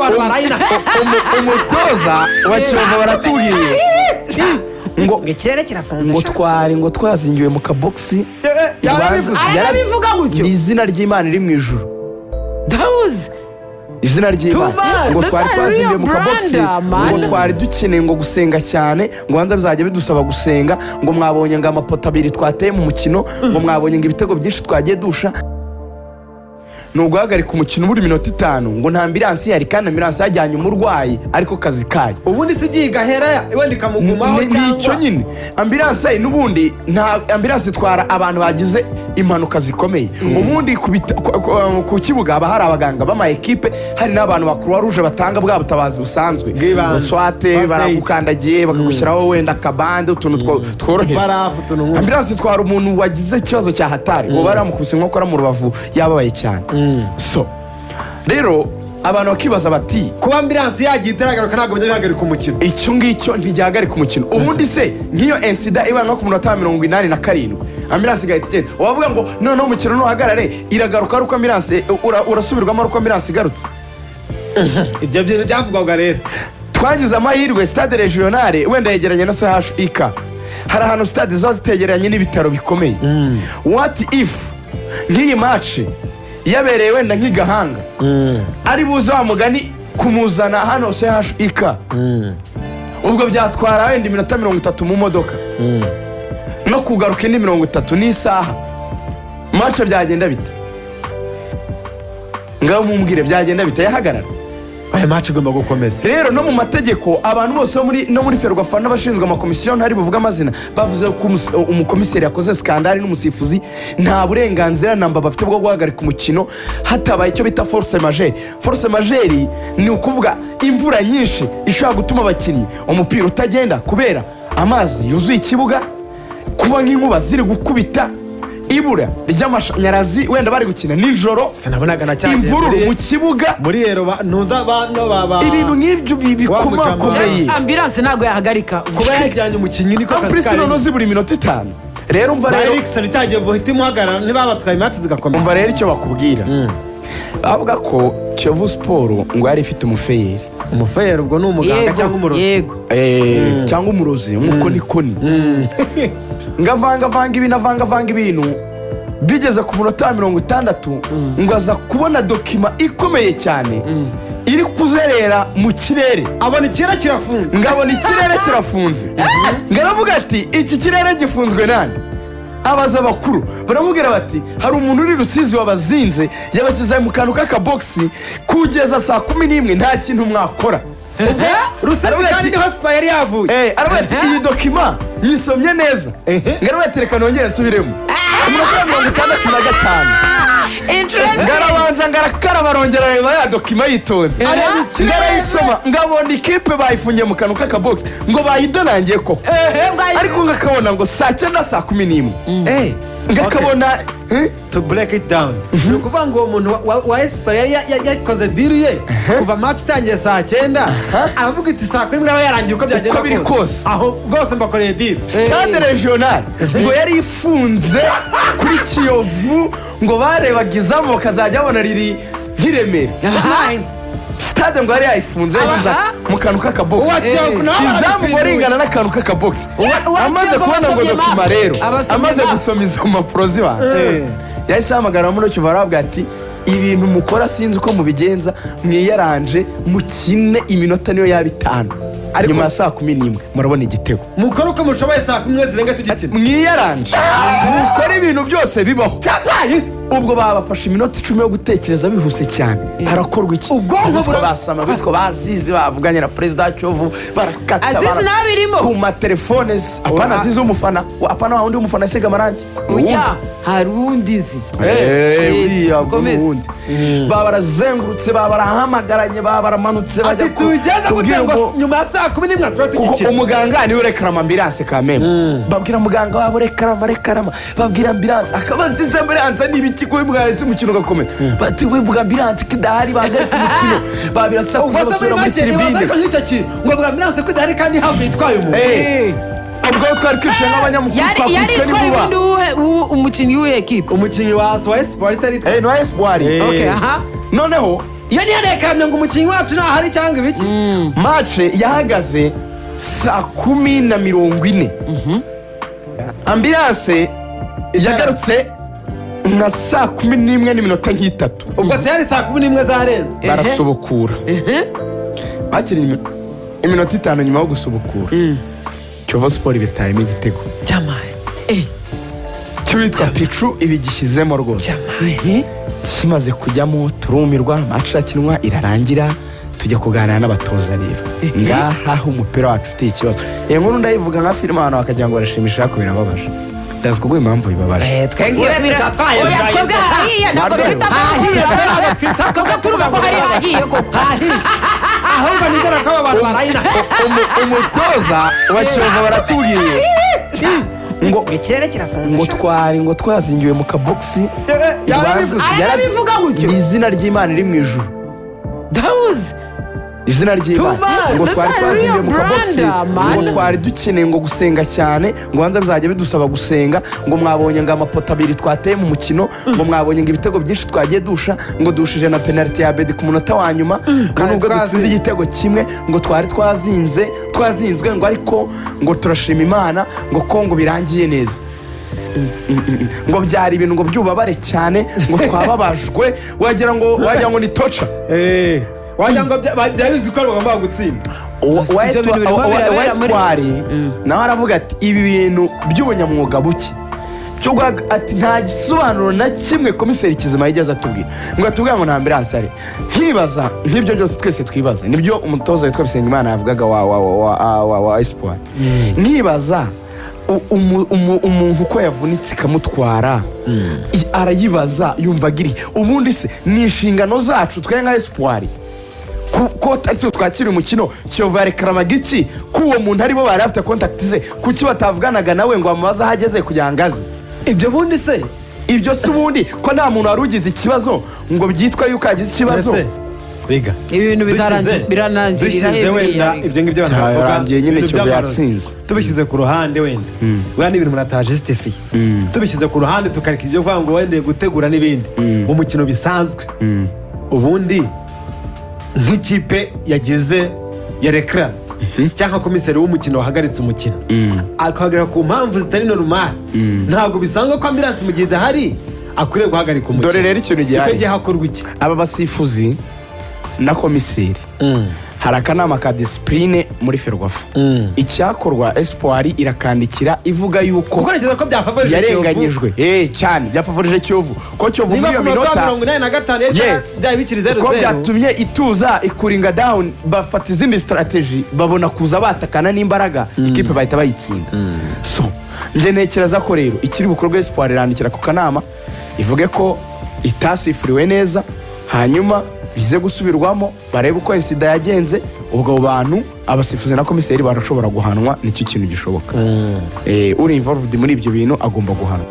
abantu barayina. Umutoza wa Kiyovu baratubwiye ngo Ngo ikirere kirafunze. Ngo Sha. twari ngo twazingiwe mu kabogisi. Yarabivuze. Aranabivuga gutyo. Ni izina ry'Imana iri mu ijuru. Ndabuze. Izina ry'Imana. Too much. Ngo twari That's a twazingiwe mu real kabogisi. brand, man. Ngo twari dukeneye ngo gusenga cyane, ngo banza bizajya bidusaba gusenga. Ngo mwabonye ngo amapoto abiri twateye mu mukino, ngo mwabonye ngo ibitego byinshi twagiye dusha. Ni uguhagarika umukino ubura iminota 5, ngo nta ambulance ihari kandi ambulance yajyanye umurwayi, ariko kazi kayo. Ubundi se igiye igahera wenda ikamugumaho? Ni icyo Cyangwa nyine, ambulance n'ubundi nta ambulance itwara abantu bagize impanuka zikomeye. Ubundi ku kibuga haba hari abaganga b'ama ekipe, hari n'abantu ba Croix Rouge batanga bwa butabazi busanzwe. Bw'ibanze. Swate First aid. baragukandagiye bakagushyiraho wenda akabande, utuntu tworoheje. Barafu, utuntu nk'utwo. Ambulance itwara umuntu wagize ikibazo cya hatari, uwo bari bamukubise inkokora mu rubavu, yababaye cyane. So rero abantu bakibaza bati: Kuba ambulance yagiye itaragaruka ntabwo bijya bihagarika umukino. Icyo ngicyo ntigihagarika umukino. Ubundi se nk'iyo incident ibaye nko ku munota wa 87, ambulance igahita igenda, wavuga ngo noneho umukino nuhagarare, iragaruka ari uko ambulance urasubirwamo ari uko ambulance igarutse? Ibyo bintu byavugwaga rero. Twagize amahirwe, stade régionale wenda yegeranye na CHUK. Hari ahantu stade ziba zitegeranye n'ibitaro bikomeye. What if nk'iyi match yabereye wenda nk'i Gahanga, ari buze wa mugani kumuzana hano CHUK, ubwo byatwara wenda iminota 30 mu modoka, no kugaruka indi 30 n'isaha. Match byagenda bite? Ngaho mumbwire, byagenda bite? Yahagarara? Aya match igomba gukomeza. Rero no mu mategeko, abantu bose bo muri no muri FERWAFA n'abashinzwe amakomisiyo, ntari buvuge amazina, bavuze ko umukomiseri yakoze scandale n'umusifuzi, nta burenganzira namba bafite bwo guhagarika umukino hatabaye icyo bita force majeure. Force majeure ni ukuvuga imvura nyinshi ishobora gutuma abakinnyi umupira utagenda kubera amazi yuzuye ikibuga, kuba nk'inkuba ziri gukubita, ibura ry'amashanyarazi wenda bari gukina nijoro, Sinabonaga na cya gihe imvururu mu kibuga. Muri ero ntuza ba no ba ba Ibintu nk'ibyo bikomakomeye. Ambulance ntabwo yahagarika. Kuba yajyanye umukinnyi niko kazi Ampurisi kayo. noneho zibura iminota 5 rero, umva. Ba Rero Eriksen cyagiye buhita imuhagarara niba batwaye match zigakomeza. Umva rero icyo bakubwira, bavuga ko Kiyovu Sports ngo yari ifite umufeyeri. Umufeyeri ubwo ni umuganga cyangwa umurozi? Yego. Cyangwa umurozi umukonikoni, ngo avangavanga ibintu, avangavanga ibintu, bigeze ku munota wa 60 ngo aza kubona document ikomeye cyane iri kuzerera mu kirere. Abona ikirere kirafunze. Ngabona ikirere kirafunze, ngo aravuga ati: "Iki kirere gifunzwe nande?" Abaza abakuru, baramubwira bati: "Hari umuntu uri Rusizi wabazinze, yabashyize mu kantu k'akabogisi kugeza saa 11, nta kintu mwakora." Rusizi Aravuga kandi ati- niho Sipa yari yavuye. Aravuga ati: "Iyi document nyisomye neza." Ngo aravuga ati: "Reka nongere nsubiremo." Umunota wa 65 Interesting. ngarabanza ngarakaraba, arongera areba ya document yitonze, ngarayisoma, ngabona ikipe bayifungiye mu kantu k'akabogisi, ngo bayidonangiye koko. Ariko ngakabona ngo saa 9, saa 11 ngakabona, eh? To break it down, ni ukuvuga ngo uwo muntu wa Espoir yari yakoze deal ye kuva match itangiye saa 9, aravuga iti: "Saa 10 iraba yarangiye uko byagenda Uko biri kose. Aho rwose mbakoreye deal." Stade régionale ngo yari ifunze kuri Kiyovu, ngo barebaga izamu bakazajya babona riri nk'i Remera. Stade ngo yari yayifunze, yashyize mu kantu k'akabogisi. Uwa Kiyovu nawe Izamu ngo barabifinduye. ringana n'akantu k'akabogisi. Uwa Amaze Kiyovu kubona ngo abasomye document map. rero, Abasomye amaze map. gusoma izo mpapuro z'ibanga, yahise ahamagara muri Kiyovu, aravuga ati: "Ibintu mukora sinzi uko mubigenza, mwiyaranje mukine iminota niyo yaba 5, nyuma ya saa 11 murabona igitego." Mukore uko mushoboye, saa 10 zirenga tugikina. Mwiyaranje mukore ibintu byose bibaho. Ubwo babafashe iminota 10 yo gutekereza bihuse cyane, harakorwa iki? Ubwonko Bitwa basama, bitwa bazizi, bavuganye na perezida wa Kiyovu, barakata. Azizi ntabirimo. Ku matelefone apana Azizi w'umufana, apana wa wundi w'umufana asiga amarangi. Oya, hari uwundi izi. Uriya Komeza. wundi baba barazengurutse, baba barahamagaranye, baba baramanutse, Ati bajya tugeze kubwira gute ngo nyuma ya saa 11 tuba kuko tugikina? Umuganga niwe urekarama ambulance kameme. Babwira muganga wabo: "Rekarama, rekarama." Babwira ambulance, akabaza izi ambulance niba ikigo mwahise umukino ugakomeza, bati: "Wivuga ambulance ko idahari, bahagarika umukino." Babirasa Ubwo se muri basubira muri make nibaza tribune. ariko nk'icyo kintu ngo avuga ambulance ko idahari kandi hafi itwaye umuntu. Ubwo twari twicaye nk'abanyamakuru, Yari twakubiswe itwaye n'inkuba. ubundi umukinnyi w'uwuhe ekipe? Umukinnyi wa Espoir se yari itwaye. Ni wa Espoir. Okay, aha. Noneho Iyo niyo rekamye ngo umukinnyi wacu ntahari cyangwa ibiki. Match yahagaze saa 10:40, ambulance yagarutse nka saa 11 n'iminota nk'itatu. Ubwo tayari saa 11 zarenze. Barasubukura, bakiriye iminota 5 nyuma yo gusubukura, Kiyovu Sport ibitayemo igitego Cyamaye. Cy'uwitwa Picu, ibigishyizemo rwose. Cyamaye. Kimaze kujyamo turumirwa. Match irakinwa irarangira, tujya kuganira n'abatoza. Rero ngaha aho umupira wacu ufite ikibazo, iyi nkuru ndayivuga nka filime, abantu bakagira ngo barashimisha, ariko birababaje. Ndazi kuguha impamvu bibabaje. Twebwe twaye. Oya, twebwe harahiye, ntabwo Waryohewe. twita Hahiye, ntabwo twita. Twebwe turuva ko hari hahiye koko. Hahiye, ahubwo nizera ko aba bantu barayina. Umutoza wa Kiyovu baratubwiye ngo Ikirere kirafunze. ngo twari ngo twazingiwe mu kabogisi. Yarabivuze. Arabivuga gutyo. Ni izina ry'Imana iri mu ijuru. Dawuzi. Izina ry'Imana. Too much. Ngo twari That's a twazingiwe real mu kabogisi. brand, man. Ngo twari dukeneye ngo gusenga cyane, ngo hanze bizajya bidusaba gusenga, ngo mwabonye ngo amapoto abiri twateye mu mukino, ngo mwabonye ngo ibitego byinshi twagiye dusha, ngo dushije na penaliti ya Bedi ku munota wa nyuma, ngo nubwo dutsinze twazinze. igitego kimwe, ngo twari twazinze, twazinzwe, ngo ariko ngo turashima Imana ngo ko ngo birangiye neza, ngo byari ibintu ngo byubabare cyane, ngo twababajwe, wagira ngo ni toca. Wagira ngo byari bizwi ko bagomba gutsinda. Ibyo bintu birimo birabera muri- Espoir nawe aravuga ati ibi bintu by'ubunyamwuga buke byo ati nta gisobanuro na kimwe komiseri Kizima yigeze atubwira, ngo atubwire ngo nta ambulance ari. Nkibaza nk'ibyo byose twese twibaza, nibyo umutoza witwa Bisengimana yavugaga wa Espoir. Nkibaza umuntu uko yavunitse ikamutwara, arayibaza yumva agiri. Ubundi se ni inshingano zacu twe nka Espoir ko atari twe twakira umukino? Kiyovu yarekaramaga iki ko uwo muntu aribo bari bafite contact ze? Kuki batavuganaga nawe ngo bamubaze aho ageze kugira ngo aze? Ibyo bundi se? Ibyo si ubundi ko nta muntu wari ugize ikibazo ngo byitwa yuko yagize ikibazo? Mbese, biga Ibi bintu biranangirira dushyize he wenda buriya? ibyo ngibyo abantu bavuga, Byarangiye nyine, ibintu Kiyovu by'amarozi. yatsinze. Tubishyize ku ruhande wenda, wenda n'ibintu umuntu atajusitifiye, tubishyize ku ruhande, tukareka ibyo kuvuga ngo wenda gutegura n'ibindi mu mukino bisanzwe, ubundi nk'ikipe yagize ya rekara cyangwa komiseri w'umukino wahagaritse umukino akahagarara ku mpamvu zitari normal, ntabwo bisanzwe ko ambulance mu gihe idahari akwiriye guhagarika umukino. Dore rero ikintu gihari. Icyo gihe hakorwa iki? Aba basifuzi na komiseri, hari akanama ka discipline muri Ferwafa. Icyakorwa, Espoir irakandikira ivuga yuko Kuko ntekereza ko byafavorije Kiyovu. yarenganyijwe. Cyane, byafavorise Kiyovu ko Kiyovu Niba muri iyo ku munota wa minota 85 yari byari bikiri zeru ko zeru. byatumye ituza icoolinga down, bafata izindi strategy, babona kuza batakana n'imbaraga, ikipe bahita bayitsinda. So njye ntekereza ko rero ikiri bukorwe, Espoir irandikira ku kanama ivuge ko itasifuriwe neza, hanyuma bize gusubirwamo, barebe uko incident yagenze. Ubwo abo bantu, abasifuzi na komiseri, barashobora guhanwa, nicyo kintu gishoboka. Uri involved muri ibyo bintu agomba guhanwa.